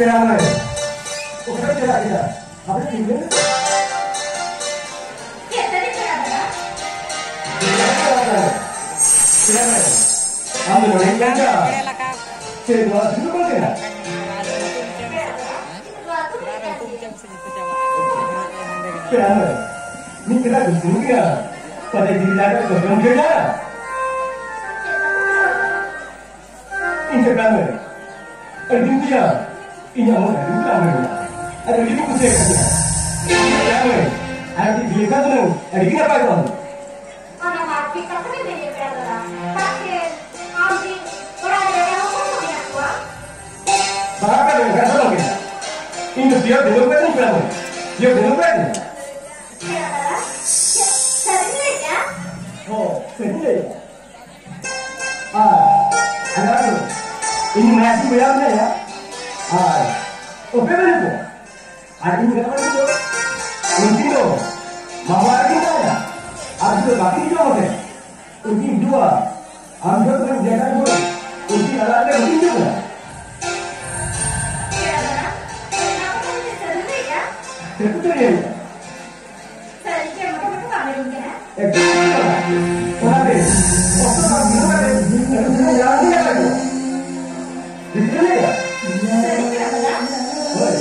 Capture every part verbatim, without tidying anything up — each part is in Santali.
ᱯᱮᱲᱟ ᱢᱟᱹᱭ, ᱚᱠᱟᱨᱮᱢ ᱪᱟᱞᱟᱜ ᱠᱟᱱᱟ? ᱟᱯᱮ ᱴᱷᱤᱠ ᱜᱮ? ᱪᱮᱫ ᱛᱮᱞᱮ ᱪᱟᱞᱟᱜ ᱠᱟᱱᱟ? ᱪᱮᱫ ᱛᱮᱞᱮ ᱪᱟᱞᱟᱜ ᱠᱟᱱᱟ? ᱯᱮᱲᱟ ᱢᱟᱹᱭ, ᱟᱢ ᱫᱚ ᱱᱚᱰᱮ ᱜᱮ ᱢᱮᱱᱟᱜ ᱢᱮᱭᱟ? ᱪᱮᱫ ᱱᱚᱣᱟ ᱟᱹᱛᱩ ᱫᱚ ᱵᱟᱝ ᱠᱟᱱᱟ? ᱯᱮᱲᱟ ᱢᱟᱹᱭ, ᱢᱤᱫ ᱠᱟᱛᱷᱟ ᱠᱩᱞᱤ ᱠᱮᱭᱟ, ᱯᱟᱞᱮ ᱡᱤᱣᱤ ᱡᱟᱝ ᱠᱚ ᱡᱚᱢ ᱠᱮᱫᱟ? ᱤᱧ ᱥᱮ ᱯᱮᱲᱟ ᱢᱟᱹᱭ, ᱟᱹᱰᱤ ᱫᱤᱱ ᱠᱷᱚᱱᱟᱜ ᱤᱧᱟᱜ ᱢᱚᱱᱮ ᱟᱹᱰᱤ ᱢᱟᱨᱟᱝ ᱢᱮᱱᱟᱜᱼᱟ᱾ ᱟᱨ ᱟᱹᱰᱤ ᱠᱚ ᱠᱩᱥᱤᱭᱟᱜ ᱠᱟᱱ ᱛᱤᱧᱟ᱾ ᱯᱮᱲᱟ ᱢᱟᱹᱭ, ᱟᱨ ᱡᱩᱫᱤ ᱞᱮᱠᱟ ᱫᱚ ᱟᱹᱰᱤ ᱜᱮ ᱱᱟᱯᱟᱭ ᱠᱚᱜᱼᱟ᱾ ᱚᱱᱟ ᱢᱟ ᱴᱷᱤᱠ ᱠᱟᱛᱷᱟ ᱜᱮ ᱞᱟᱹᱭ ᱯᱮᱲᱟ ᱫᱟᱫᱟ᱾ ᱛᱟᱠᱮ, ᱟᱢ ᱨᱤᱱ ᱚᱲᱟᱜ ᱨᱮ ᱮᱴᱟᱜ ᱦᱚᱲ ᱠᱚ ᱢᱮᱱᱟᱜ ᱠᱚᱣᱟ? ᱵᱟᱝ, ᱵᱟᱝ, ᱵᱟᱝ, ᱵᱟᱝ, ᱵᱟᱝ᱾ ᱤᱧ ᱫᱚ ᱯᱤᱭᱳᱨ ᱰᱮᱢᱳᱠᱨᱮᱴ ᱤᱧ ᱯᱮᱲᱟ ᱢᱟᱹᱭ᱾ ᱯᱤᱭᱳᱨ ᱰᱮᱢᱳᱠᱨᱮᱴ ᱤᱧ᱾ ᱯᱮᱲᱟ ᱫᱟᱫᱟ, ᱪᱮᱫ ᱥᱟᱹᱨᱤᱢ ᱞᱟᱹᱭᱮᱫᱼᱟ? ᱦᱚᱸ, ᱥᱟᱹᱨᱤᱧ ᱞᱟᱹᱭᱮᱫᱼᱟ᱾ ᱟᱨ ᱟᱸᱡᱚᱢ ᱢᱮ, ᱤᱧ ᱢᱟᱹᱡᱷᱤ ᱵᱚᱭᱦᱟ ᱢᱮᱱᱟᱭᱟ᱾ ᱟᱨ ᱚᱯᱮ ᱢᱮᱱ ᱠᱚ᱾ ᱟᱨ ᱤᱧ ᱜᱟᱯᱟ ᱫᱚ ᱩᱱᱠᱤᱱ ᱫᱚ ᱢᱟᱢᱟ ᱨᱮᱠᱤᱱ ᱛᱟᱦᱮᱱᱟ᱾ ᱟᱨ ᱡᱩᱫᱤ ᱵᱟᱹᱠᱤᱱ ᱦᱤᱡᱩᱜᱼᱟ ᱱᱚᱛᱮ, ᱩᱱᱠᱤᱱ ᱦᱤᱡᱩᱜᱼᱟ᱾ ᱟᱢ ᱡᱚᱛᱚ ᱠᱷᱚᱱ ᱡᱟᱭᱜᱟ ᱨᱮ ᱩᱱᱠᱤᱱ ᱟᱲᱟᱜ ᱨᱮ ᱵᱟᱹᱠᱤᱱ ᱦᱤᱡᱩᱜ ᱠᱟᱱᱟ᱾ ᱪᱮᱫ ᱠᱚ ᱞᱟᱹᱭᱟ? ᱥᱟᱹᱨᱤ ᱜᱮ ᱢᱚᱴᱟ ᱢᱚᱴᱟ ᱵᱟᱝ ᱞᱟᱹᱭ ᱠᱟᱱᱟ᱾ ᱮᱠᱫᱚᱢ ᱵᱟᱝ᱾ ᱚᱱᱟᱛᱮ ᱚᱠᱛᱚ ᱵᱟᱝ ᱵᱤᱞᱚᱢ ᱠᱟᱛᱮ ᱟᱹᱞᱩ ᱥᱟᱞᱟᱜ ᱡᱟᱦᱟᱸ ᱜᱮ ᱞᱟᱜᱟᱣ ᱠᱚ᱾ ᱵᱩᱡᱷᱟᱹᱣ ᱞᱮᱭᱟ? ᱥᱟᱹᱨᱤ ᱜᱮ ᱫᱟᱫᱟ? ᱦᱳᱭ᱾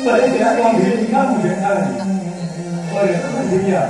ᱯᱟᱞᱮ ᱛᱮᱭᱟᱜ ᱠᱚ ᱵᱷᱤᱲ ᱜᱮ ᱵᱟᱝ ᱵᱩᱡᱷᱟᱹᱜ ᱠᱟᱱ᱾ ᱦᱳᱭ, ᱴᱷᱤᱠ ᱜᱮᱭᱟ᱾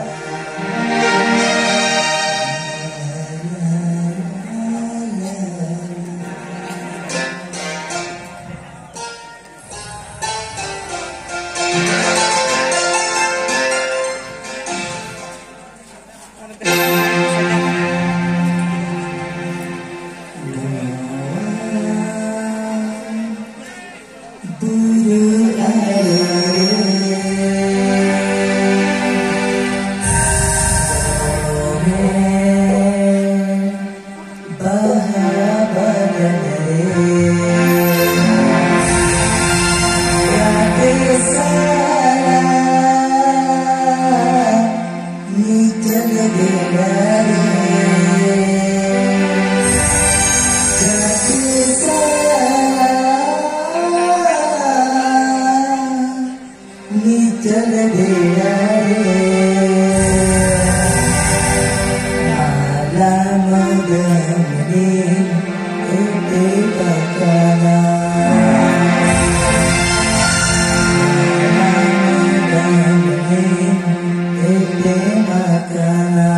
ᱪᱟᱞ ᱫᱮᱭᱟ ᱨᱮ, ᱟᱞᱟᱢ ᱫᱟᱢᱱᱤ ᱮᱛᱮ ᱵᱟᱠᱟᱞᱟ, ᱟᱞᱟᱢ ᱫᱟᱢᱱᱤ ᱮᱛᱮ ᱵᱟᱠᱟᱞᱟ᱾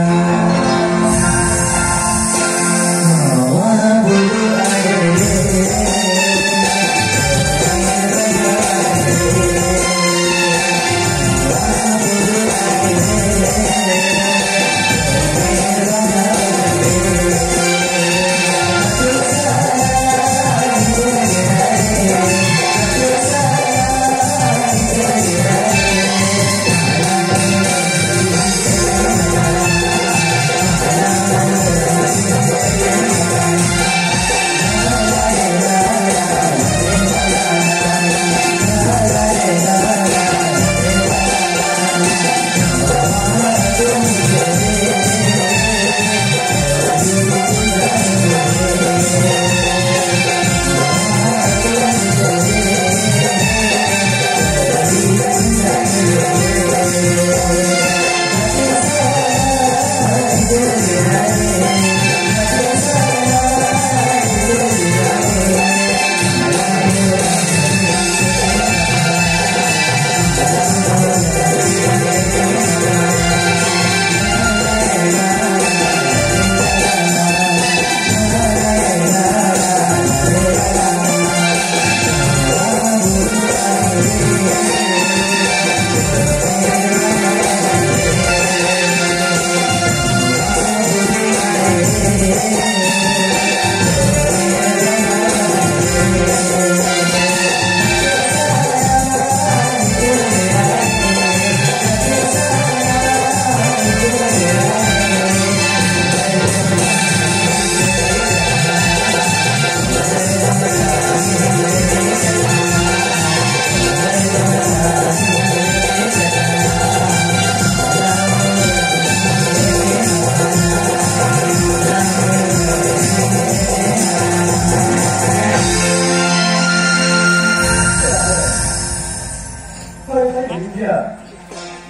ᱵᱩᱡᱷᱟᱹᱣ᱾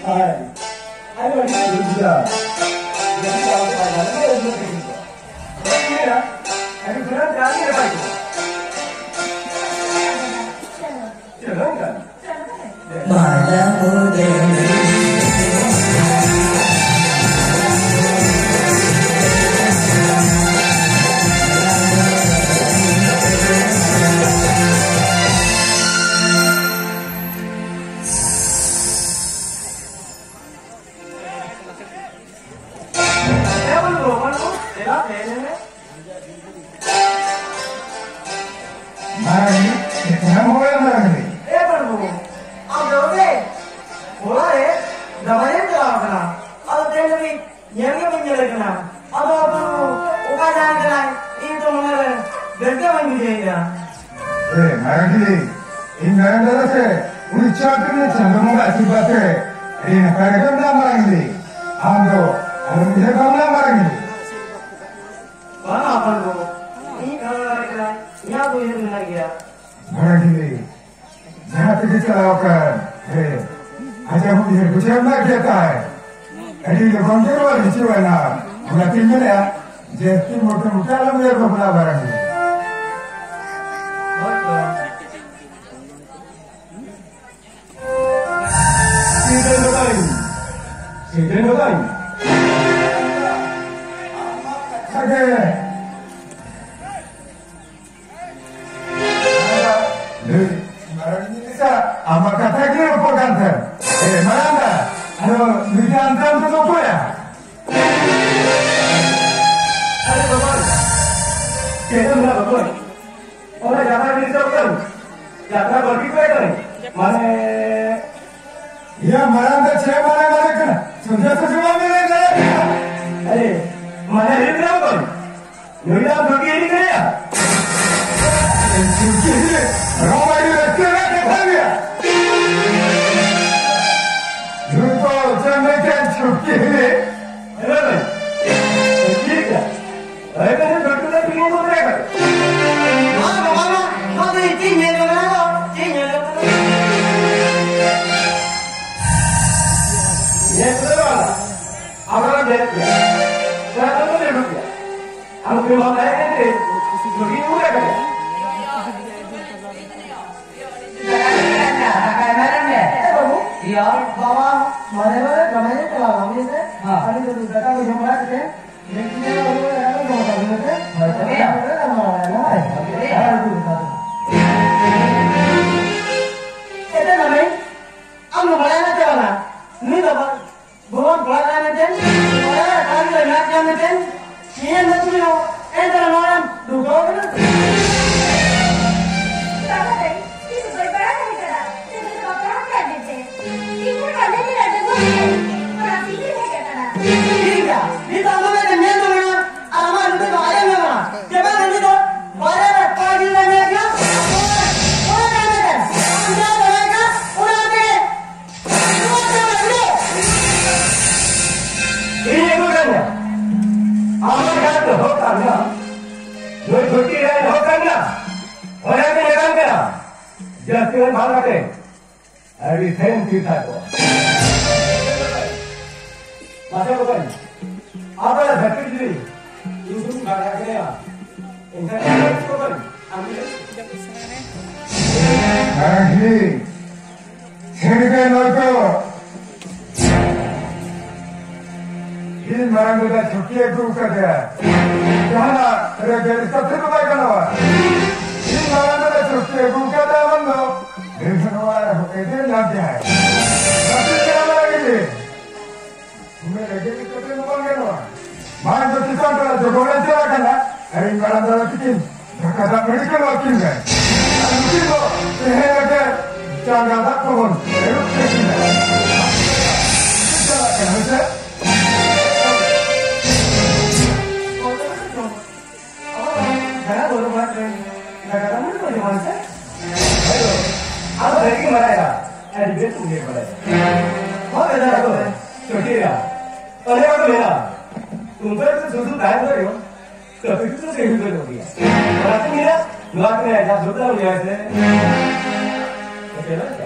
ᱟᱨ ᱟᱭᱢᱟ ᱰᱷᱮᱨ ᱵᱩᱡᱷᱟᱹᱣ᱾ ᱡᱩᱫᱤ ᱟᱵᱚ ᱵᱟᱭ ᱜᱟᱱᱚᱜᱼᱟ, ᱟᱹᱰᱤ ᱢᱚᱡᱽ ᱜᱮ ᱦᱩᱭᱩᱜᱼᱟ᱾ ᱟᱹᱰᱤ ᱥᱟᱹᱨᱤ ᱜᱮ ᱱᱟᱯᱟᱭ ᱠᱚᱜᱼᱟ᱾ ᱪᱮᱫ ᱦᱚᱸ ᱵᱟᱝ ᱠᱟᱱᱟ᱾ ᱢᱟᱨᱟᱝ ᱢᱤ, ᱪᱮᱫ ᱠᱟᱱᱟᱢ ᱦᱚᱲ ᱢᱟᱨᱟᱝ ᱢᱤ? ᱮ ᱵᱟᱹᱵᱩ, ᱟᱢ ᱫᱚ ᱱᱚᱰᱮ ᱚᱲᱟᱜ ᱨᱮ ᱫᱟᱵᱟᱭᱮᱢ ᱪᱟᱞᱟᱣ ᱠᱟᱱᱟ᱾ ᱟᱫᱚ ᱛᱮᱦᱮᱧ ᱫᱷᱟᱹᱵᱤᱡ ᱧᱮᱞ ᱜᱮ ᱵᱟᱹᱧ ᱧᱮᱞᱮ ᱠᱟᱱᱟ᱾ ᱟᱫᱚ ᱵᱟᱹᱵᱩ, ᱚᱠᱟ ᱡᱟᱦᱟᱸ ᱠᱟᱱᱟᱭ? ᱤᱧ ᱛᱚ ᱢᱚᱱᱮ ᱨᱮ ᱵᱮᱥ ᱜᱮ ᱵᱟᱹᱧ ᱵᱩᱡᱷᱟᱹᱣᱮᱫᱟ᱾ ᱮ ᱢᱟᱨᱟᱝ ᱢᱤ, ᱤᱧ ᱢᱮᱱ ᱫᱟᱲᱮ ᱥᱮ, ᱩᱱᱤ ᱪᱟᱸᱫ ᱨᱤᱱᱤᱡ ᱪᱟᱸᱫᱚ ᱵᱚᱸᱜᱟ ᱟᱥᱤᱨᱵᱟᱫᱽ ᱛᱮ ᱟᱹᱰᱤ ᱱᱟᱯᱟᱭ ᱨᱮᱜᱮ ᱢᱮᱱᱟᱜ ᱢᱟᱨᱟᱝ ᱢᱤ᱾ ᱟᱢ ᱫᱚ ᱟᱞᱚᱢ ᱩᱭᱦᱟᱹᱨ ᱵᱷᱟᱵᱽᱱᱟ ᱢᱟᱨᱟᱝ ᱢᱤ᱾ ᱵᱟᱝᱟ ᱦᱚᱯᱚᱱ ᱜᱚ, ᱤᱧ ᱠᱷᱟᱱ ᱫᱟᱲᱮ ᱠᱟᱱᱟ, ᱤᱧᱟᱹᱜ ᱫᱚ ᱩᱭᱦᱟᱹᱨ ᱢᱮᱱᱟᱜ ᱜᱮᱭᱟ᱾ ᱵᱷᱟᱲᱟ ᱰᱤᱞᱤ, ᱡᱟᱦᱟᱸ ᱛᱮᱜᱮ ᱪᱟᱞᱟᱣ ᱟᱠᱟᱱ, ᱦᱮ, ᱟᱡᱟᱜ ᱩᱭᱦᱟᱹᱨ ᱵᱩᱡᱷᱟᱹᱣ ᱨᱮᱱᱟᱜ ᱜᱮ ᱛᱟᱭ᱾ ᱟᱹᱰᱤ ᱞᱚᱜᱚᱱ ᱜᱮ ᱨᱩᱣᱟᱹᱲ ᱦᱤᱡᱩᱜ ᱟᱭ ᱱᱟᱦᱟᱜ᱾ ᱚᱱᱟᱛᱤᱧ ᱢᱮᱱᱮᱫᱼᱟ, ᱡᱟᱹᱥᱛᱤ ᱢᱚᱴᱟ ᱢᱚᱴᱟ ᱟᱞᱚᱢ ᱩᱭᱦᱟᱹᱨ ᱵᱷᱟᱵᱽᱱᱟ ᱵᱟᱲᱟᱭᱟ᱾ ᱦᱳᱭ ᱛᱚ᱾ ᱥᱤᱫᱷᱟᱹ ᱫᱚ ᱵᱟᱝ᱾ ᱥᱤᱫᱷᱟᱹ ᱫᱚ ᱵᱟᱝ᱾ ᱟᱜᱮ᱾ ᱞᱟᱹᱭ, ᱢᱟᱨᱟᱝ ᱢᱤᱱᱤᱥᱴᱟᱨ, ᱟᱢᱟᱜ ᱠᱟᱛᱷᱟ ᱜᱮ ᱨᱚᱯᱚᱲ ᱠᱟᱱ ᱛᱟᱦᱮᱸ᱾ ᱮ, ᱢᱟᱨᱟᱝ ᱫᱟ, ᱟᱫᱚ ᱱᱩᱭ ᱫᱚ ᱟᱢ ᱫᱚ ᱚᱠᱚᱭᱟ? ᱟᱨᱮ ᱵᱟᱵᱟ, ᱪᱮᱫ ᱮᱢ ᱢᱮᱱᱟ ᱵᱟᱵᱟ? ᱚᱱᱟ ᱡᱟᱦᱟᱸ ᱢᱤᱱᱤᱥᱴᱟᱨ ᱠᱟᱱ, ᱡᱟᱛᱨᱟ ᱵᱟᱹᱲᱛᱤ ᱠᱚ ᱮᱱᱮᱡ, ᱢᱟᱱᱮ, ᱤᱭᱟᱹ ᱢᱟᱨᱟᱝ ᱫᱚ ᱪᱮᱫ ᱢᱟᱱᱮ ᱢᱟᱱᱮ ᱠᱟᱱᱟ? ᱥᱚᱡᱷᱮ ᱥᱚᱡᱷᱮ ᱵᱟᱢ ᱢᱮᱱ ᱫᱟᱲᱮᱭᱟᱜ ᱠᱟᱱᱟ᱾ ᱟᱨᱮ, ᱢᱟᱱᱮ ᱦᱩᱭᱩᱜ ᱠᱟᱱᱟ ᱵᱚᱱ, ᱱᱩᱭ ᱫᱚ ᱟᱢ ᱫᱷᱩᱛᱤ ᱤᱫᱤ ᱠᱟᱱᱟ? ᱪᱷᱩᱴᱠᱤ ᱦᱤᱞᱤ, ᱨᱚᱲ ᱟᱹᱰᱤ ᱨᱟᱹᱥᱠᱟᱹ ᱨᱮᱱᱟᱜ ᱠᱟᱛᱷᱟ ᱜᱮᱭᱟ᱾ ᱱᱩᱭ ᱫᱚ ᱪᱮᱫ ᱮᱢ ᱞᱟᱹᱭ ᱠᱮᱫ, ᱪᱷᱩᱴᱠᱤ ᱦᱤᱞᱤ? ᱦᱮᱞᱳ ᱵᱷᱟᱭ, ᱪᱮᱫ ᱞᱮᱠᱟ? ᱦᱳᱭ, ᱛᱟᱦᱞᱮ ᱪᱷᱩᱴᱠᱤ ᱫᱚ ᱛᱤᱸᱜᱩ ᱠᱚ ᱛᱟᱦᱮᱸ ᱠᱟᱱᱟ᱾ ᱵᱟᱝ, ᱵᱟᱝ, ᱵᱟᱝ, ᱱᱚᱣᱟ ᱫᱚ ᱪᱮᱫ ᱧᱮᱞ ᱡᱚᱝ ᱠᱟᱱᱟ ᱫᱚ? ᱪᱮᱫ ᱧᱮᱞ ᱡᱚᱝ ᱠᱟᱱᱟ? ᱚᱱᱟ ᱫᱚ ᱵᱟᱹᱧ ᱩᱰᱩᱠ ᱜᱮᱭᱟ᱾ ᱟᱢ ᱠᱤ ᱵᱟᱢ ᱫᱟᱲᱮᱭᱟᱜ ᱠᱟᱱ ᱛᱮ? ᱪᱷᱩᱴᱤ ᱩᱰᱩᱠ ᱟᱠᱟᱫᱟ᱾ ᱫᱟᱠᱟ ᱮᱢ ᱢᱮ᱾ ᱮ ᱵᱟᱹᱵᱩ᱾ ᱤᱭᱟᱨ᱾ ᱵᱟᱵᱟ, ᱢᱟᱱᱮ ᱵᱟᱨᱮ ᱠᱟᱹᱢᱤ ᱪᱟᱞᱟᱣ ᱞᱮᱱᱟ, ᱵᱩᱡᱷᱟᱹᱣ ᱥᱮ? ᱦᱮᱸ᱾ ᱟᱹᱞᱤᱧ ᱫᱚ ᱫᱟᱠᱟ ᱠᱚ ᱡᱚᱢ ᱵᱟᱲᱟ ᱠᱟᱛᱮ, ᱦᱳᱭ ᱛᱚᱵᱮ᱾ ᱮᱱᱛᱮ ᱢᱟᱹᱭ, ᱟᱢ ᱫᱚ ᱵᱟᱲᱟᱭ ᱢᱮ ᱪᱮ ᱵᱟᱝᱟ? ᱱᱩᱭ ᱫᱚ ᱵᱟ-, ᱵᱷᱚᱜᱚᱵᱟᱱ ᱠᱚᱲᱟ ᱠᱟᱱᱟᱭ ᱢᱮᱱᱛᱮ, ᱠᱚᱲᱟ ᱠᱟᱱ ᱫᱚ ᱢᱮᱱᱟᱜ ᱜᱮᱭᱟ ᱢᱮᱱᱛᱮ, ᱱᱤᱭᱟᱹ ᱱᱩᱠᱨᱤ ᱦᱚᱸ ᱮᱱᱛᱮ ᱱᱚᱣᱟ ᱰᱩᱵᱟᱹᱣ ᱠᱟᱱᱟ᱾ ᱵᱟᱵᱟ ᱛᱟᱹᱭ, ᱤᱧ ᱫᱚ ᱵᱟᱹᱧ ᱵᱟᱲᱟᱭ ᱛᱟᱦᱮᱸ ᱠᱟᱱᱟ᱾ ᱥᱮ ᱱᱩᱭ ᱫᱚ ᱵᱟᱯᱞᱟ ᱟᱠᱟᱱᱟᱭ ᱢᱮᱱᱛᱮ᱾ ᱤᱧ ᱦᱚᱸ ᱯᱟᱞᱮ ᱱᱩᱭ ᱟᱹᱰᱤ ᱢᱚᱡᱽ ᱜᱮ᱾ ᱚᱱᱟ ᱛᱮᱜᱮ ᱦᱮᱡ ᱟᱠᱟᱱᱟ᱾ ᱴᱷᱤᱠ ᱜᱮᱭᱟ, ᱱᱤᱛ ᱟᱢ ᱫᱚ ᱢᱮᱱᱛᱮ ᱧᱮᱞ ᱡᱚᱝ ᱢᱮᱱᱟᱜᱼᱟ, ᱟᱨ ᱟᱢᱟᱜ ᱧᱩᱛᱩᱢ ᱫᱚ ᱟᱸᱡᱚᱢ ᱡᱚᱝ ᱢᱮᱱᱟᱜᱼᱟ᱾ ᱡᱮ ᱵᱟᱝ ᱩᱱᱤ ᱫᱚ ᱵᱟᱨᱭᱟ ᱨᱮ ᱠᱚᱲᱟ ᱜᱤᱫᱽᱨᱟᱹ ᱢᱮᱱᱟᱜ ᱠᱤᱱᱟ᱾ ᱚᱱᱟ ᱠᱟᱱ ᱢᱮᱱᱛᱮ ᱟᱢ ᱡᱟᱦᱟᱸ ᱫᱚ ᱢᱮᱱᱟᱜ ᱠᱟᱱᱟ, ᱚᱱᱟ ᱛᱮᱜᱮ ᱤᱧ ᱟᱹᱜᱩ ᱠᱟᱱᱟ᱾ ᱟᱢᱟᱜ ᱡᱟᱦᱟᱸ ᱫᱚᱦᱚ ᱠᱟᱜ ᱢᱮ, ᱱᱩᱭ ᱫᱷᱩᱛᱤ ᱨᱮ ᱫᱚᱦᱚ ᱠᱟᱜ ᱢᱮ, ᱚᱱᱟ ᱜᱮ ᱢᱮᱛᱟᱢ ᱠᱟᱱᱟ᱾ ᱡᱟᱹᱥᱛᱤ ᱦᱚᱸ ᱵᱟᱝ ᱠᱟᱛᱮ, ᱟᱹᱰᱤ ᱥᱮᱱ ᱛᱤᱨ ᱛᱟᱠᱚ᱾ ᱢᱟᱥᱮ ᱵᱚᱠᱚᱧ, ᱟᱵᱚ ᱫᱷᱟᱹᱨᱛᱤ ᱡᱩᱫᱤ ᱤᱧ ᱫᱩᱧ ᱵᱟᱲᱟᱭ ᱠᱮᱫᱟ, ᱮᱱᱠᱷᱟᱱ ᱤᱧ ᱫᱚ ᱵᱚᱠᱚᱧ, ᱟᱢ ᱜᱮ ᱦᱮᱸ, ᱦᱮᱸ᱾ ᱥᱟᱹᱨᱤᱜᱮ ᱱᱚᱭ ᱛᱚ᱾ ᱤᱧ ᱢᱟᱨᱟᱝ ᱫᱟᱫᱟ ᱪᱷᱩᱴᱤ ᱟᱹᱜᱩ ᱠᱟᱫᱮᱭᱟ᱾ ᱡᱟᱦᱟᱱᱟᱜ ᱨᱮ ᱵᱮᱵᱚᱥᱛᱷᱟ ᱛᱮ ᱫᱚ ᱵᱟᱭ ᱜᱟᱱᱚᱜᱼᱟ᱾ ᱤᱧ ᱢᱟᱨᱟᱝ ᱫᱟᱫᱟ ᱪᱷᱩᱴᱤ ᱟᱹᱜᱩ ᱠᱟᱫᱟ ᱵᱟᱝ ᱫᱚ᱾ ᱱᱤᱛ ᱱᱚᱣᱟ ᱨᱮ ᱦᱚᱸ ᱮᱫᱮ ᱧᱟᱢ ᱡᱟᱦᱟᱸᱭ᱾ ᱵᱟᱹᱛᱤᱞ ᱠᱟᱱᱟ ᱢᱟᱨᱟᱝ ᱜᱮ᱾ ᱩᱱᱟᱹᱜ ᱨᱮᱸᱜᱮᱡ ᱠᱟᱛᱮ ᱫᱚ ᱵᱟᱝ ᱜᱟᱱᱚᱜᱼᱟ᱾ ᱢᱟᱲᱟᱝ ᱫᱚ ᱪᱮᱛᱟᱱ ᱴᱚᱞᱟ ᱡᱚᱠᱷᱚᱱ ᱞᱮ ᱪᱟᱞᱟᱜ ᱠᱟᱱᱟ, ᱟᱨ ᱤᱧ ᱢᱟᱨᱟᱝ ᱫᱟᱫᱟ ᱛᱤᱠᱤᱱ ᱫᱟᱠᱟ ᱫᱟᱜ ᱢᱟᱹᱰᱤ ᱠᱚ ᱮᱢᱟ ᱠᱤᱱ ᱢᱮ᱾ ᱟᱨ ᱱᱩᱠᱤᱱ ᱫᱚ ᱛᱮᱦᱮᱧ ᱨᱮᱜᱮ ᱡᱟᱸᱜᱟ ᱫᱟᱜ ᱠᱚᱵᱚᱱ ᱟᱹᱨᱩᱵ ᱛᱟᱹᱠᱤᱱᱟ᱾ ᱪᱟᱞᱟᱜ ᱠᱟᱱᱟ, ᱦᱮᱸ ᱥᱮ? ᱫᱟᱠᱟ ᱫᱚ ᱵᱟᱝ ᱡᱚᱢᱟ ᱥᱮ? ᱦᱳᱭ ᱜᱚ, ᱟᱢ ᱫᱚ ᱵᱷᱟᱜᱮ ᱜᱮᱢ ᱵᱟᱲᱟᱭᱟ, ᱟᱹᱰᱤ ᱵᱮᱥ ᱜᱮᱢ ᱵᱟᱲᱟᱭᱟ᱾ ᱦᱳᱭ ᱫᱟᱫᱟ, ᱦᱳᱭ, ᱪᱷᱩᱴᱤᱭᱟ᱾ ᱚᱱᱮ ᱵᱟᱠᱚ ᱢᱮᱱᱟ, ᱛᱩᱢᱫᱟᱜ ᱨᱮ ᱥᱩᱫᱷᱩ ᱛᱟᱦᱮᱱ ᱫᱚ ᱦᱩᱭᱩᱜᱼᱟ, ᱠᱟᱹᱯᱤ ᱠᱚᱫᱚ ᱥᱮ ᱦᱩᱭ ᱜᱚᱫᱚᱜ ᱜᱮᱭᱟ᱾ ᱚᱱᱟᱛᱮᱧ ᱢᱮᱱᱟ, ᱱᱚᱣᱟ ᱠᱚᱨᱮ ᱟᱡᱟᱜ ᱡᱳᱨᱫᱟᱨ ᱦᱩᱭᱩᱜᱼᱟ ᱥᱮ? ᱪᱮᱫ ᱞᱮᱠᱟ?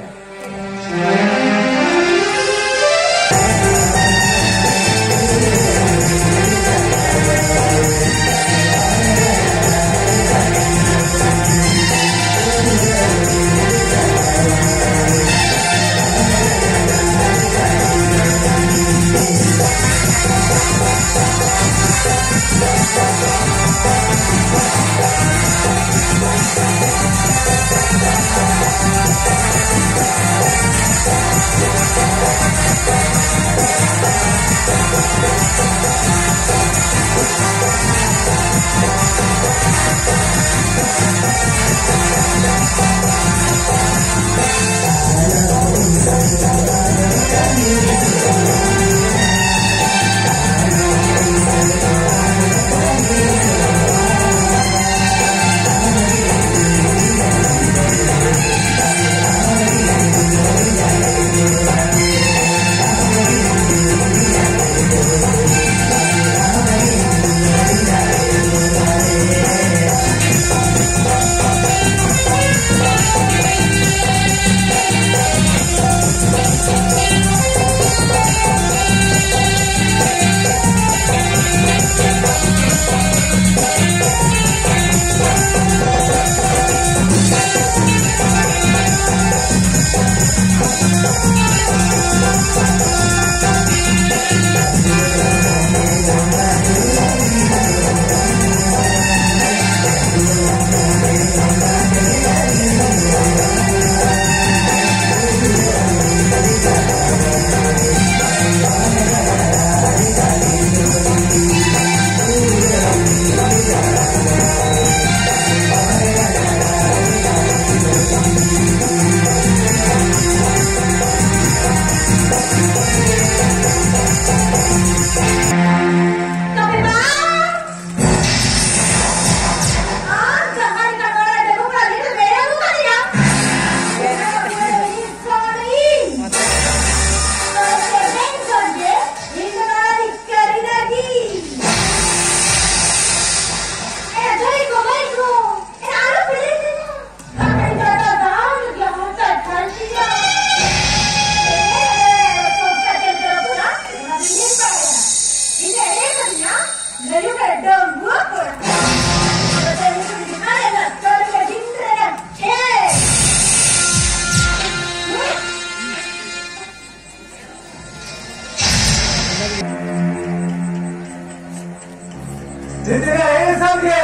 ᱱᱤᱛᱚᱜ ᱮ ᱥᱟᱸᱜᱮ᱾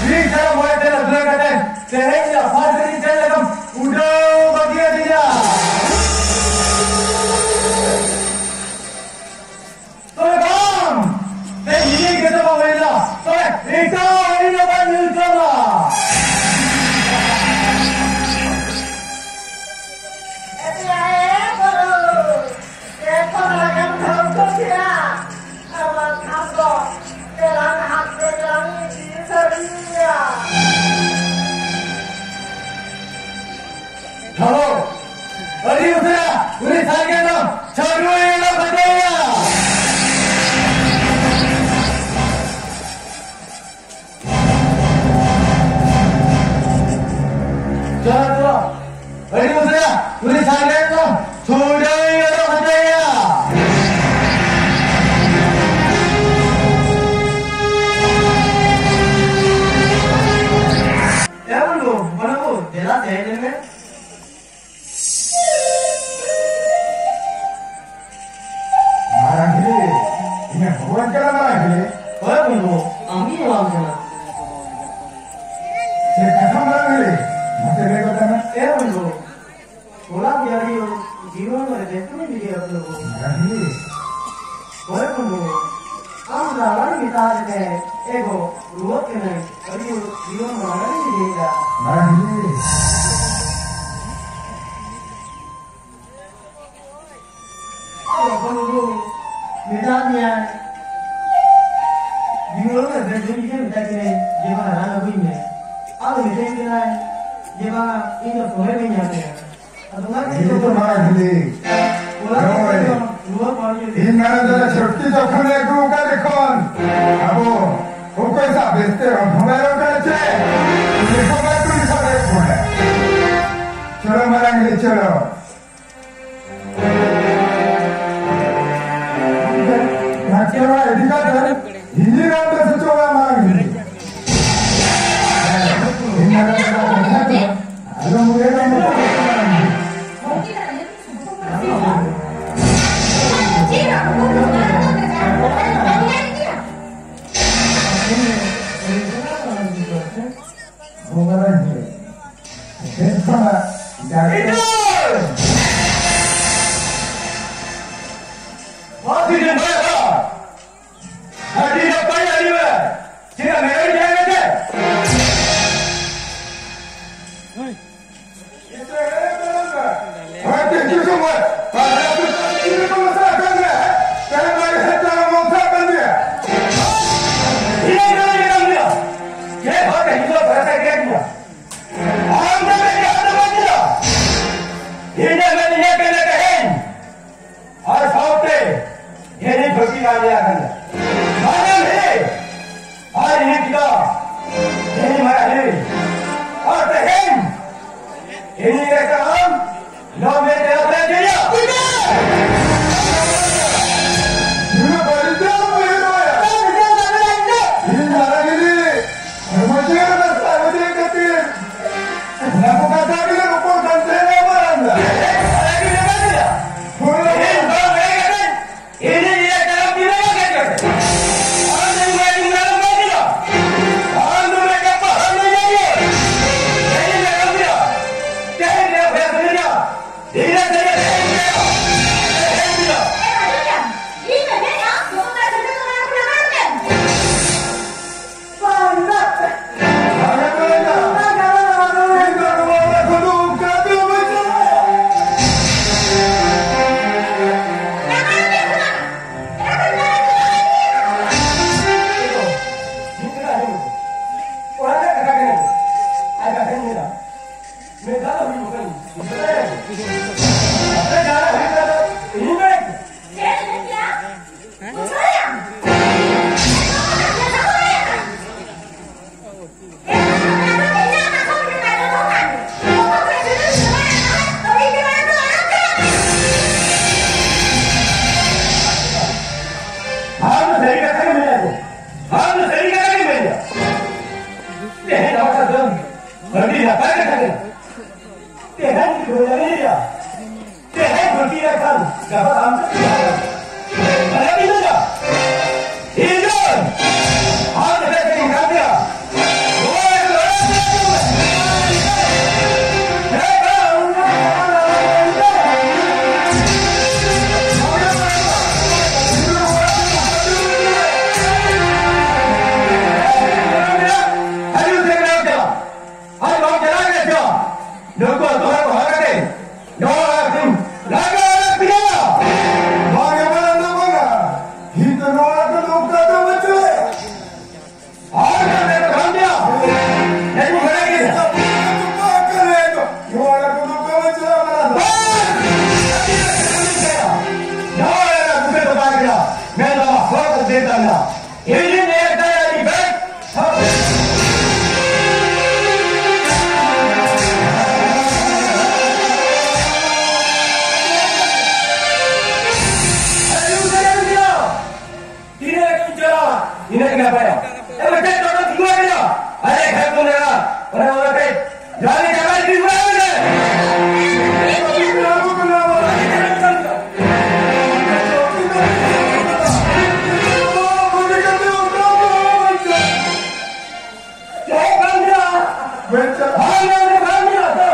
ᱢᱤᱫ ᱥᱟᱭ ᱢᱚᱬᱮ ᱴᱷᱮᱱ ᱟᱹᱛᱩ ᱠᱟᱛᱮ ᱛᱮᱦᱮᱧ ᱞᱟᱯᱷᱟᱝ ᱥᱮᱫ ᱪᱮᱫ ᱞᱮᱠᱟᱢ ᱩᱰᱟᱹᱣ ᱵᱟᱹᱜᱤᱭᱟᱫᱤᱧᱟ? ᱛᱚᱵᱮ ᱵᱟᱝ, ᱛᱮ ᱱᱤᱭᱟᱹ ᱜᱮ ᱫᱚ ᱵᱟᱝ ᱦᱩᱭ ᱞᱮᱱᱟ᱾ ᱛᱚᱵᱮ ᱮᱴᱟᱜ ᱦᱚᱲ ᱤᱧ ᱫᱚ ᱵᱟᱹᱧ ᱧᱮᱞ ᱦᱚᱪᱚ ᱟᱢᱟ᱾ ᱮ ᱵᱟᱹᱵᱩ, ᱮᱠᱷᱚᱱ ᱞᱟᱜᱟᱢ ᱴᱷᱟᱹᱣᱠᱟᱹ ᱠᱮᱫᱟ᱾ ᱟᱨ ᱵᱟᱝᱠᱷᱟᱱ ᱫᱚ ᱛᱮᱞᱟᱝ ᱦᱟᱱᱛᱮ ᱜᱮᱞᱟᱝ ᱤᱫᱤ ᱥᱟᱹᱨᱤᱭᱟ᱾ ᱦᱮᱞᱳ, ᱟᱹᱰᱤ ᱩᱥᱟᱹᱨᱟ ᱩᱱᱤ ᱥᱟᱨᱜᱮ ᱫᱚ ᱪᱷᱟᱹᱰᱩᱭ ᱚᱰᱚᱠ ᱦᱚᱪᱚᱭᱮᱭᱟ᱾ ᱪᱚᱞᱚ, ᱪᱚᱞᱚ᱾ ᱟᱹᱰᱤ ᱩᱥᱟᱹᱨᱟ ᱩᱱᱤ ᱥᱟᱨᱜᱮ ᱫᱚ ᱪᱷᱩᱰᱟᱹᱣ ᱚᱰᱚᱠ ᱦᱚᱪᱚᱭᱮᱭᱟ᱾ ᱮ ᱵᱚᱱᱫᱷᱩ, ᱵᱚᱱᱫᱷᱩ, ᱫᱮᱞᱟ ᱥᱮ ᱦᱮᱡ ᱞᱮᱱ ᱢᱮ᱾ ᱢᱟᱨᱟᱝ ᱦᱤᱞᱤ, ᱤᱧᱮ ᱦᱚᱦᱚᱣᱟᱹᱧ ᱠᱟᱱᱟ ᱢᱟᱨᱟᱝ ᱦᱤᱞᱤ᱾ ᱦᱳᱭ ᱵᱚᱱᱫᱷᱩ, ᱟᱢᱜᱤᱧ ᱦᱚᱦᱚᱣᱟᱢ ᱠᱟᱱᱟ᱾ ᱪᱮᱫ ᱠᱟᱛᱷᱟ ᱢᱟᱨᱟᱝ ᱦᱤᱞᱤ? ᱢᱟᱥᱮ ᱞᱟᱹᱭ ᱜᱚᱫ ᱢᱮ᱾ ᱮ ᱵᱚᱱᱫᱷᱩ, ᱦᱚᱞᱟ ᱜᱮ ᱟᱹᱰᱤ ᱡᱤᱵᱚᱱ ᱨᱮ ᱵᱮᱥ ᱵᱟᱹᱧ ᱵᱩᱡᱷᱟᱹᱣ ᱮᱫᱟ ᱵᱚᱱᱫᱷᱩ᱾ ᱢᱟᱨᱟᱝ ᱦᱤᱞᱤ᱾ ᱦᱳᱭ ᱵᱚᱱᱫᱷᱩ, ᱟᱢ ᱫᱚ ᱟᱞᱚᱢ ᱢᱮᱛᱟ ᱫᱮ ᱛᱟᱦᱮᱸᱫ, ᱮ ᱜᱚ, ᱨᱩᱣᱟᱹᱜ ᱠᱟᱹᱱᱟᱹᱧ, ᱟᱹᱰᱤ ᱡᱳᱨ ᱡᱤᱭᱚᱱ ᱢᱟᱲᱟᱝ ᱨᱤᱧ ᱤᱫᱤᱭᱮᱫᱟ᱾ ᱢᱟᱨᱟᱝ ᱦᱤᱞᱤ᱾ ᱟᱫᱚ ᱵᱚᱱᱫᱷᱩ, ᱢᱮᱛᱟᱫ ᱢᱮᱭᱟᱭ, ᱡᱤᱭᱚᱱ ᱨᱮ ᱵᱮᱥ ᱵᱟᱹᱧ ᱵᱩᱡᱷᱟᱹᱣ, ᱢᱮᱛᱟᱭ ᱠᱟᱹᱱᱟᱹᱧ ᱡᱮ ᱵᱟᱝ ᱨᱟᱱ ᱟᱹᱜᱩᱭ ᱢᱮ᱾ ᱟᱫᱚ ᱢᱮᱛᱟᱹᱧ ᱠᱟᱱᱟᱭ ᱡᱮ ᱵᱟᱝᱟ, ᱤᱧ ᱫᱚ ᱥᱚᱢᱚᱭ ᱵᱟᱹᱧ ᱧᱟᱢ ᱮᱫᱟ᱾ ᱟᱫᱚ ᱚᱱᱟ ᱜᱮ ᱦᱤᱡᱩᱜ ᱛᱚ ᱢᱟᱨᱟᱝ ᱦᱤᱞᱤ᱾ ᱚᱲᱟᱜ ᱱᱚᱜᱼᱚᱭ᱾ ᱨᱮ ᱨᱩᱣᱟᱹ ᱵᱟᱝ ᱦᱩᱭᱩᱜ ᱤᱧ ᱢᱮᱱᱟ ᱡᱮ ᱪᱷᱩᱴᱠᱤ ᱡᱚᱠᱷᱚᱱ ᱮ ᱟᱹᱜᱩ ᱟᱠᱟᱫ ᱮ ᱠᱷᱚᱱ ᱟᱵᱚ ᱚᱠᱚᱭ ᱥᱟᱶ ᱵᱮᱥᱛᱮ ᱨᱚᱲ ᱦᱚᱸ ᱵᱟᱭ ᱨᱚᱲ ᱠᱟᱱᱟ ᱪᱮ? ᱩᱱᱤ ᱥᱟᱶ ᱵᱟᱭ ᱠᱩᱞᱤ ᱥᱟᱰᱮ ᱠᱟᱱᱟ᱾ ᱪᱚᱞᱚ ᱢᱟᱨᱟᱝ ᱦᱤᱞᱤ ᱪᱚᱞᱚ᱾ ᱰᱟᱠᱛᱚᱨ ᱚᱲᱟᱜ ᱤᱫᱤ ᱠᱟᱛᱮ ᱦᱤᱞᱤ ᱨᱟᱱ ᱵᱮᱥ ᱦᱚᱪᱚ ᱢᱮ ᱢᱟᱨᱟᱝ ᱦᱤᱞᱤ᱾ ᱤᱧ ᱢᱟᱨᱟᱝ ᱦᱤᱞᱤ ᱟᱫᱚ ᱢᱩᱞᱮ ᱨᱟᱱ ᱵᱮᱥ ᱦᱚᱪᱚ ᱢᱮ ᱢᱟᱨᱟᱝ ᱦᱤᱞᱤ᱾ ᱪᱚᱞᱚ, ᱪᱮᱫ ᱠᱷᱚᱱᱟᱜ ᱡᱟᱹᱥᱛᱤ ᱤᱫᱚᱞ! ᱵᱟᱹᱲᱛᱤ ᱫᱤᱱ ᱵᱟᱭ ᱦᱟᱛᱟᱣᱟ᱾ ᱟᱹᱰᱤ ᱱᱟᱯᱟᱭ, ᱟᱹᱰᱤ ᱵᱮᱥ᱾ ᱪᱮᱫᱟᱜ ᱢᱮᱨᱚᱢ ᱡᱟᱦᱟᱸ ᱞᱮᱠᱟ? ᱟᱨ ᱥᱟᱶᱛᱮ ᱡᱮᱱᱤ ᱫᱷᱩᱛᱤ ᱞᱟᱸᱫᱮ ᱟᱠᱟᱱᱟ᱾ ᱢᱟᱨᱟᱝ ᱦᱤᱨᱤ ᱟᱨ ᱤᱧ ᱪᱮᱫᱟᱜ ᱡᱮᱱᱤ ᱢᱟᱨᱟᱝ ᱦᱤᱨᱤ ᱟᱨ ᱛᱮᱦᱮᱧ ᱤᱧ ᱞᱮᱠᱟ ᱟᱢ ᱱᱚᱣᱟ ᱢᱮᱫ ᱨᱮ ᱵᱟᱯᱞᱟ ᱡᱮᱱᱤᱭᱟ᱾ ᱱᱩᱱᱟᱹᱜ ᱵᱟᱹᱲᱤᱡ ᱫᱚ ᱟᱞᱚᱢ ᱩᱭᱦᱟᱹᱨ ᱱᱚᱣᱟ᱾ ᱤᱧ ᱢᱟᱨᱟᱝ ᱦᱤᱨᱤ ᱦᱚᱲᱢᱚ ᱡᱤᱣᱤ ᱨᱮᱱᱟᱜ ᱥᱟᱨᱦᱟᱣ ᱤᱫᱤ ᱠᱷᱟᱹᱛᱤᱨ ᱚᱱᱟ ᱠᱚ ᱠᱟᱛᱷᱟ ᱜᱮᱞᱮ ᱨᱚᱯᱚᱲ ᱠᱟᱱ ᱛᱟᱦᱮᱸᱱᱟ ᱢᱟᱨᱟᱝ ᱫᱟ᱾ ᱦᱳᱭ᱾ ᱟᱢ ᱫᱚ ᱥᱟᱹᱨᱤ ᱠᱟᱛᱷᱟ ᱜᱮ ᱢᱮᱱᱟ ᱠᱚ᱾ ᱟᱢ ᱫᱚ ᱥᱟᱹᱨᱤ ᱠᱟᱛᱷᱟ ᱜᱮ ᱢᱮᱱᱟ᱾ ᱛᱮᱦᱮᱧ ᱟᱢᱟᱜ ᱥᱟᱫᱚᱢ ᱟᱹᱰᱤ ᱱᱟᱯᱟᱭ ᱠᱟᱛᱷᱟ ᱠᱟᱱᱟ᱾ ᱛᱮᱦᱮᱧ ᱠᱚ ᱧᱟᱢᱮᱭᱟ᱾ ᱛᱮᱦᱮᱧ ᱵᱟᱹᱲᱛᱤ ᱞᱮᱠᱷᱟᱱ ᱜᱟᱯᱟ ᱟᱢ ᱛᱮ ᱪᱮᱫ ᱦᱩᱭᱩᱜᱼᱟ? ᱟᱞᱮ ᱵᱤᱱ ᱞᱟᱹᱭᱟ᱾ ᱦᱤᱡᱩᱜ! ᱟᱢ ᱫᱚ ᱵᱮᱥ ᱜᱮᱢ ᱠᱟᱹᱢᱤᱭᱟ᱾ ᱱᱚᱣᱟ ᱜᱮ ᱞᱟᱹᱲᱦᱟᱹᱭ ᱫᱚ ᱟᱸᱡᱚᱢ ᱢᱮ᱾ ᱱᱩᱠᱩ ᱟᱹᱛᱩ ᱦᱚᱲ ᱠᱚ ᱦᱚᱦᱚ ᱠᱟᱛᱮ ᱱᱚᱣᱟ ᱚᱲᱟᱜ ᱠᱷᱚᱱ ᱞᱟᱜᱟ ᱟᱲᱟᱜ ᱯᱮᱭᱟ᱾ ᱵᱟᱝᱟ, ᱵᱟᱝᱟ, ᱵᱟᱝᱟ᱾ ᱤᱧ ᱫᱚ ᱱᱚᱣᱟ ᱚᱲᱟᱜ ᱠᱷᱚᱱ ᱫᱚ ᱚᱠᱟ ᱛᱮᱦᱚᱸ ᱵᱟᱹᱧ ᱪᱟᱞᱟᱜᱼᱟ᱾ ᱟᱨ ᱵᱟᱝ ᱫᱚ ᱵᱟᱝ ᱜᱮᱭᱟ᱾ ᱱᱩᱠᱩ ᱵᱟᱲᱟᱭ ᱜᱮᱭᱟ᱾ ᱱᱚᱣᱟ ᱚᱲᱟᱜ ᱠᱷᱚᱱ ᱫᱚ ᱚᱠᱟ ᱵᱟᱹᱧ ᱪᱟᱞᱟᱜᱼᱟ, ᱵᱟᱝᱟ᱾ ᱵᱟᱝ! ᱱᱚᱣᱟ ᱚᱲᱟᱜ ᱨᱮ ᱵᱩᱠᱟᱹ ᱫᱚ ᱵᱟᱝ ᱜᱮᱭᱟ᱾ ᱢᱮᱱ ᱫᱚ ᱦᱚᱲ ᱠᱚ ᱫᱮ ᱛᱟᱢᱟ᱾ ᱤᱧ ᱮᱠᱫᱟ ᱟᱹᱰᱤ ᱵᱮᱥ᱾ ᱛᱤᱱᱟᱹᱜ ᱜᱮ ᱪᱟᱞᱟᱜᱼᱟ, ᱤᱱᱟᱹᱜ ᱜᱮ ᱱᱟᱯᱟᱭᱟ᱾ ᱮ, ᱢᱤᱫᱴᱮᱡ ᱴᱳᱴᱳ ᱛᱤᱸᱜᱩ ᱟᱠᱟᱱᱟ᱾ ᱟᱨᱮ, ᱠᱷᱟᱱ ᱠᱚ ᱢᱮᱱᱟ, ᱚᱱᱟ, ᱚᱱᱟ ᱯᱮ ᱡᱟᱦᱟᱸ ᱞᱮᱠᱟ ᱵᱟᱭ ᱛᱤᱸᱜᱩ ᱟᱠᱟᱱᱟ᱾ ᱪᱮᱫ ᱠᱟᱱ ᱜᱮᱭᱟ? ᱵᱟᱝ ᱜᱮᱭᱟ, ᱵᱟᱝ ᱜᱮᱭᱟ, ᱛᱚ᱾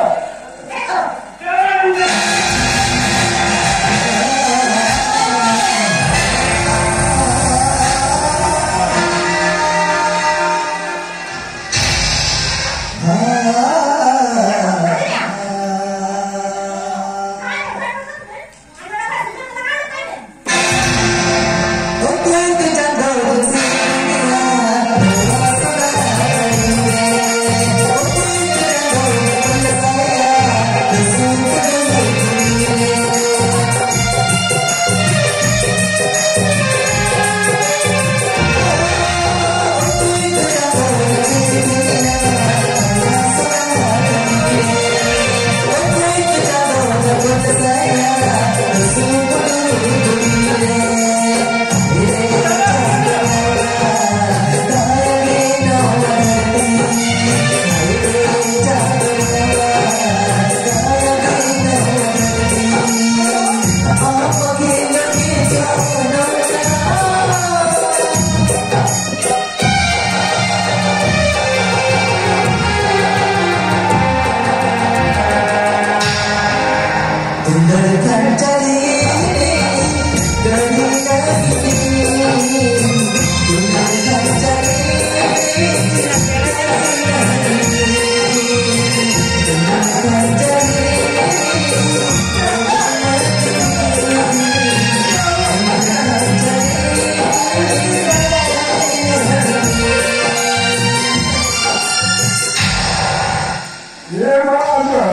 ᱮ ᱢᱟᱨᱟᱝ ᱵᱟ,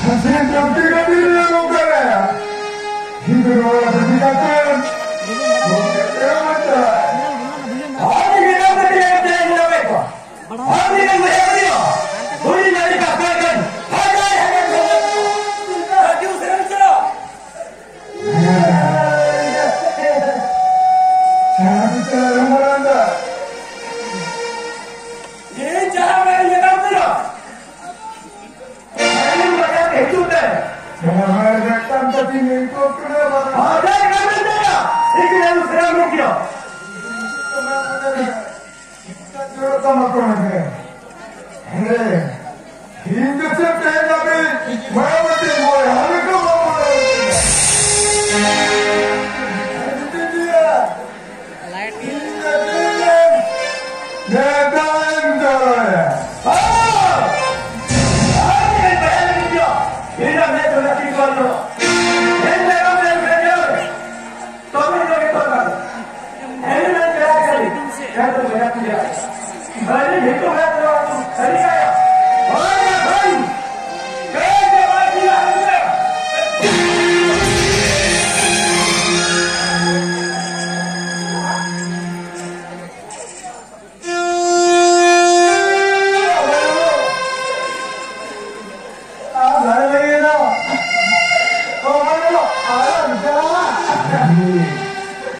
ᱦᱟᱹᱥᱤᱱ ᱡᱚᱢᱛᱤ ᱠᱟᱹᱴᱤᱡ ᱨᱮ ᱱᱚᱝᱠᱟ ᱨᱮ ᱜᱤᱫᱽᱨᱟᱹ ᱵᱟᱹᱜᱤ ᱠᱟᱛᱮ ᱱᱚᱝᱠᱟ ᱛᱮ ᱵᱟᱧᱪᱟᱜ᱾ ᱟᱨ ᱢᱤᱫᱴᱟᱝ ᱠᱟᱹᱴᱤᱡ ᱮ ᱛᱮᱧ ᱧᱟᱢᱮᱫ ᱠᱚᱣᱟ᱾ ᱟᱨ ᱢᱤᱫᱴᱟᱝ ᱵᱟᱨᱭᱟ ᱵᱟᱹᱜᱤᱭᱟ᱾ ᱦᱩᱰᱤᱧ ᱫᱟᱨᱮ ᱠᱟ ᱠᱚᱭ ᱠᱟᱱ᱾ ᱦᱟᱭ ᱦᱟᱭ ᱦᱟᱭ ᱦᱟᱭ᱾ ᱨᱟᱹᱡᱩ ᱥᱮᱨᱮᱧ ᱪᱟᱞᱟᱜ᱾ ᱤᱧ ᱡᱟᱦᱟᱸ ᱨᱮ ᱢᱮᱱᱟᱜ ᱢᱮᱭᱟ, ᱟᱹᱰᱤ ᱢᱟᱭᱟ ᱛᱮ ᱦᱤᱡᱩᱜ ᱛᱮ᱾ ᱡᱟᱦᱟᱸ ᱨᱮ ᱢᱤᱫᱴᱟᱝ ᱠᱟᱹᱴᱤᱡ ᱱᱤᱝᱠᱚ ᱠᱟᱱᱟ ᱵᱟᱝ᱾ ᱦᱚᱸ, ᱡᱟᱭ ᱠᱟᱹᱢᱤ ᱛᱮᱭᱟ᱾ ᱤᱧ ᱨᱮᱱ ᱥᱮᱨᱟ ᱢᱩᱠᱷᱤᱭᱟᱹ᱾ ᱤᱧ ᱫᱚ ᱪᱮᱫ ᱛᱮᱦᱮᱧ ᱫᱷᱟᱹᱵᱤᱡ ᱢᱟᱭᱟ